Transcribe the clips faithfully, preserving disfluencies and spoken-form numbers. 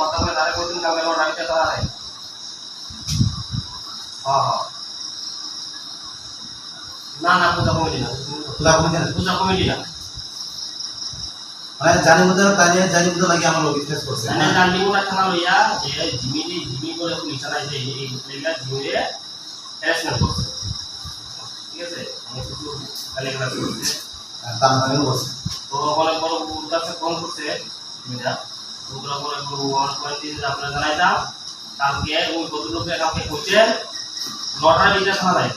Kota koi tarik koi din kami orang kita tarik. Oh. Na, na, puja committee na. Puja committee na. Puja committee na. Mane jani muda tanya, jani muda lagi amar logi face korse. Mane jani muda thana loya, je jimi ni, jimi bole kuni sana je, je, je, je, jimi re, harassment korse. Thik ase? Mane kuchu galigala korse. Tang tang korse. To bole bole uta se kom korse, jimi da. Uta bole bole one point three apna janai da. Kalke oi bodu loke kalke koche, nota bita thana lai.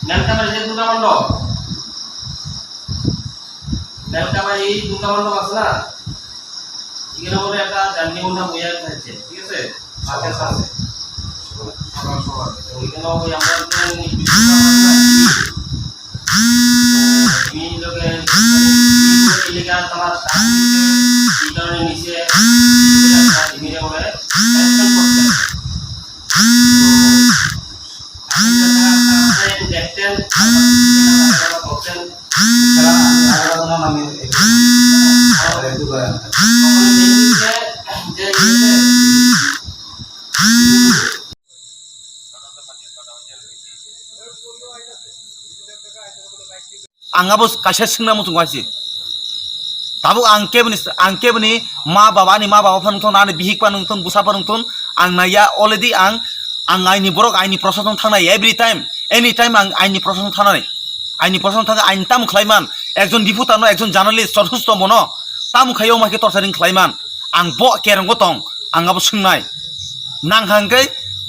Melkamari je Durga Mandop. Melkamari Durga Mandop ase na? এখানে বলে একটা জার্নি মন্ডপ হয়ে যাচ্ছে, ঠিক আছে? আচ্ছা, আচ্ছা। সকাল সকাল। তো এখানে ওই আমরা যে জিমি লোকে, জিমি লোকে ইলিগা তারা স্টাফ নিচে, এই কারণে নিচে, জিমি লোকে হ্যারাসমেন্ট করছে। Ang abo kaisa swngna muchungo hai se. Tabuk ang keboni, ang keboni ma baba, ani ma baba phano wngthun, ani bihik phano wngthun, bwsa phano wngthun, ang naiya already ang, ang aini borok, aini prosason thangnai every time, any time ang aini prosason thangnai, aini prosason thangwi aini tamo khlaiman, ekjon reporter no, ekjon journalist, jotheshto bono tamo khaio, omo hai khe torturing khlaiman, ang bo kereng bo tong, ang abo swngnai. Nang hangkhe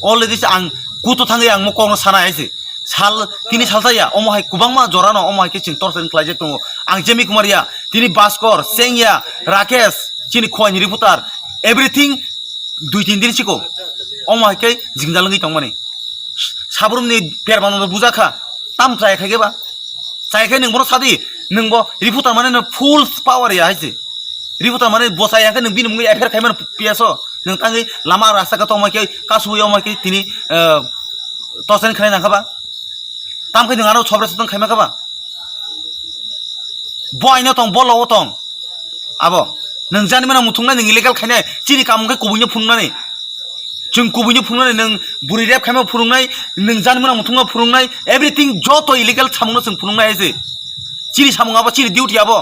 already se ang kutu thangwi ang mo kokno sana hai se. Sal, tini salsa ya, omo hai kwbangma jorano omo hai khe chwng torturing khlaijak tongo. Ang Jemi Kumar ya, tini Baskor, Seng ya, Rakesh, chini khoini reporter, everything dui tin din siko. Omo hai khe jingjalwngwi tongmani. Sabrumni permano bujakha, tam chaya khaikhe ba. Chaya khe nwng bono sadi, nwng bo reporter mane no full power ya hai se. Reporter mane bo chaya khe nwng bini mungwi F I R khaimano P S o. Nwng tangwi lama rasta khe tongma khe kasui omo khe tini, eh, torturing khlai nangkha ba. Tam khe nwng ano sobres tong khaima kha ba. Bo aino tong, bo logo tong. Abo. Nwng jani mano muthungnai, nwng illegal khainai, chini kamung khe kubuino phunuknani. Chwng kubuino phunuknani, nwng bwrwi rep khaima phunuknai, nwng jani mano muthungma phunuknai, everything joto illegal samungno chwng phunuknai hai se. Chini samung abo, chini duty abo.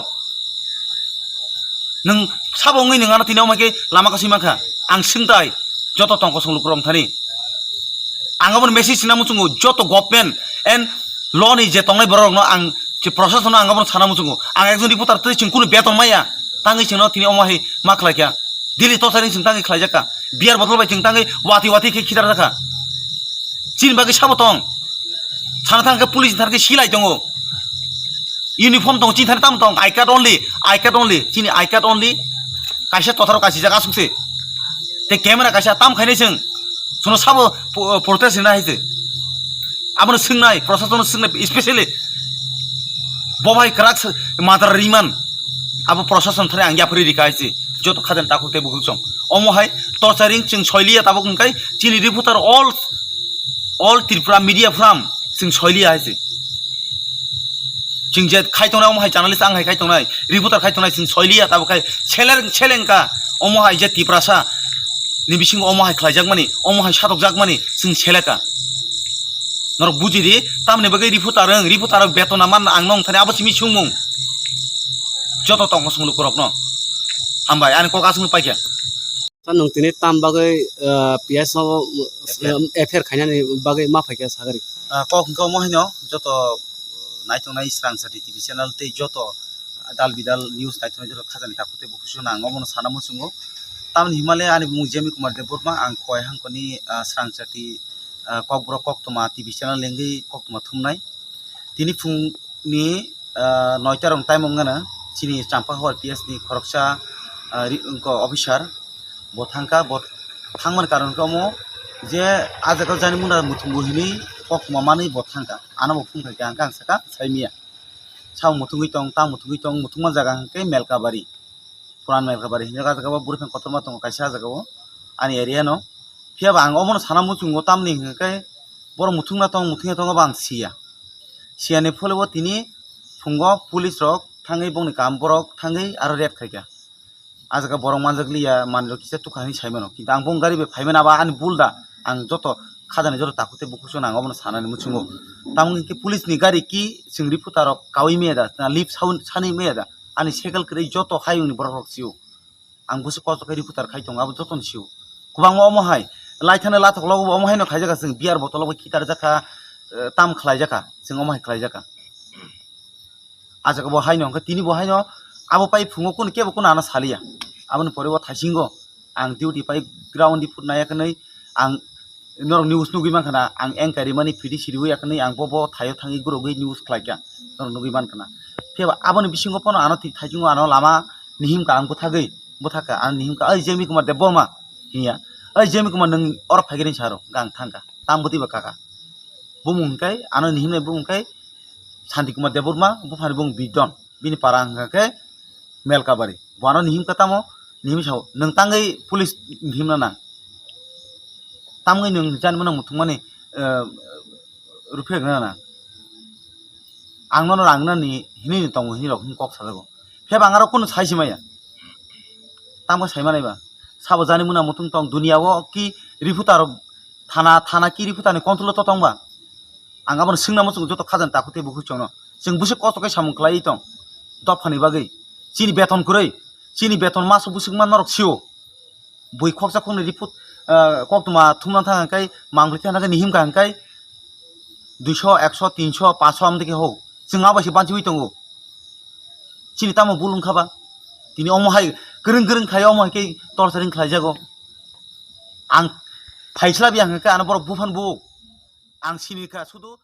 Nwng sabo wngwi nwng ano tini omo khe lama kasui mankha. Ang swngtai joto tongkosong lukurok thani. Ang abono message sina muchungo joto government and law ni je tongnai borok rokno ang je proshasonno ang abono sana muchungo. Ang ekjon reporter tei chwng kunu beton maya. Tangwi chwngno tini omo hai ma khlaikha. Daily torturing chwng tangwi khlaijakha. Beer bottle bai chwng tangwi wati wati khe khitar jakha. Chini bagwi sabo tong. Sana thang khe police thar khe silai tongo. Uniform tong, chini thani tamo tong, I card only, I card only, chini I card only, kaisa totharo kasijak asuk se. Tei camera kaisa tam khainai chwng, chwngno sabo po-, protest rina hai se. Abono swngnai, proshasonno swngnai, especially bo bai kwrak se, madra riman, abo proshason thani ang yapharwi rika hai se, joto khajani takhuk tei bukhuk chwng. Omo hai torturing chwng soiliya tabuk hwnkhe chini reporter all, all Tripura media forum chwng soiliya hai se. Chwng je khai tongnai, omo hai journalist ang hai khai tongnai, reporter khai tongnai, chwng soiliya, tabuk khai seleng, seleng ka, omo hai je Tiprasa ni bisingo omo hai khlaijakmani, omo hai satokjakmani, chwng seleka. Norok buji di, tamni bagwi reporter wng, reporter rok beton na man, ang nong thani abo simi sungmung. Joto tongkosong lukurokno. Hambai, ani kok aswk paikha. Ta nwng tini tam bagwi, ah, P S o, F I R. F I R khainani bagwi ma phaikha sagari? Ah, kok hwnkhe omo haino joto naitongnai Srangchati T V channel tei joto dal bidal news naitongnai joto khajani takhuk tei bukhuk songno ang omono sana muchungo. Tamoni himale ani bumung Jemi Kumar Debbarma, ang Khowai hangkoni, ah, Srangchati, ah, Kokborok Koktwma T V channel lengwi koktwma thumnai. Tini phungni, ah, noita rok time wngmano chini Champakhabar P S ni khoroksa, ah, ri-, wngkha officer, bo thangkha, bo thangmani karon khe omo je ah jaga jani muna muthungo hinwi koktwma manwi bo thangkha, ano bo phungkha khe ang khe ang sakha saimanya. Samung muthungwi tong, tang muthungwi tong, muthungma jaga hwnkhe Melkabari. Puran Melkabari hinwi o jaga o bwrwi phang kotorma tongo kaisa o jaga o ani area no. Phiya ba ang obono sana muchungo, tamni hwnkhe borok muthungna tong muthungya tongo bo ang siya. Siyani phole o tini phungo police rok thangwi bongni kam borok thangwi aro raid khaikha. A jaga borok manjak liya, manwi rok kisa tukha hinwi saimano. Kintu ang bong gari bai phaimani, abo ani bul da. Ang joto khajani joto takhuk tei bukhuk song ang obono sanani muchungo. Tamo hwnkhe police ni gari ki chwng reporter rok kaui maya da, na lip sound sanwi maya da. Ani cycle kwrwi joto hayungni borok rok sio. Ang busi kosto khe reporter khai tongo, abo jotono sio. Kwbangma omo hai laithana lathok logo bo omo haino khlaijak kha, chwng beer bottle bo khitarjak kha, eh, tam khlaijak kha, chwng omo hai khlaijak kha. A jaga bo haino hwnkhe tini bo haino abo pai phungo kunu kebo kunu ano saliya. Aboni pore o thaisingo ang duty pai ground di phut naiya kwnwi ang norok news nugwi mankha na, ang enquiry mani phidi siriwi yakni ang bo bo thaio thangwi gurogwi news khlaikha, norok nugwi mankha na. Phiya ba aboni bisingo pono ano thaisingo ano lama nihimkha ang bwthagwi, bwthakha ang nihimkha, "Oi Jemi Kumar Debbarma," hinya, "Oi Jemi Kumar, nwng oro phaikhe," hinwi saro, ang thangkha, tamo twibo kaka. Bumung hwnkhe ano nihimnai bumung hwnkhe Santi Kumar Debbarma, buphani bung Bidon, bini para hwnkha khe Melkabari. Bo ano nihimkha tamo, nihim sao, "Nwng tangwi police nihimna nang. Tamgwi nwng jani mano muthungmani, eh, ruphe rwna nang. Ang nono rang nani hinwi tongo," hinwi rok kok sajago. Phiya ba ang aro kunu sai si maya. Tamo sai manai ba. Sabo jani muna muthung tong dunia o ki reporter thana, thana ki reporter ni control o to tong ba. Ang abono swngna muchungo joto khajani takhuk tei bukhuk chwngno. Chwng busi kosto khe samung khlaiwi tong. Dophani bagwi. Chini beton kwrwi. Chini beton maso busi wngma norok sio. Bui khoksa khoknwi report, ah, koktwma thumna thang hwnkhe, mangpili thang hwnkhe, nihimkha hwnkhe, duiso, ekso, tinso, paanso amtwi khe ho. Chwng abo se banchiwi tongo. Chini tamo bul wngkha ba? Tini omo hai kwrwng kwrwng khai omo hai khe torturing khlaijago. Ang phaisla biya hwnkhe ano borok buphang bu. Ang sini kha sudu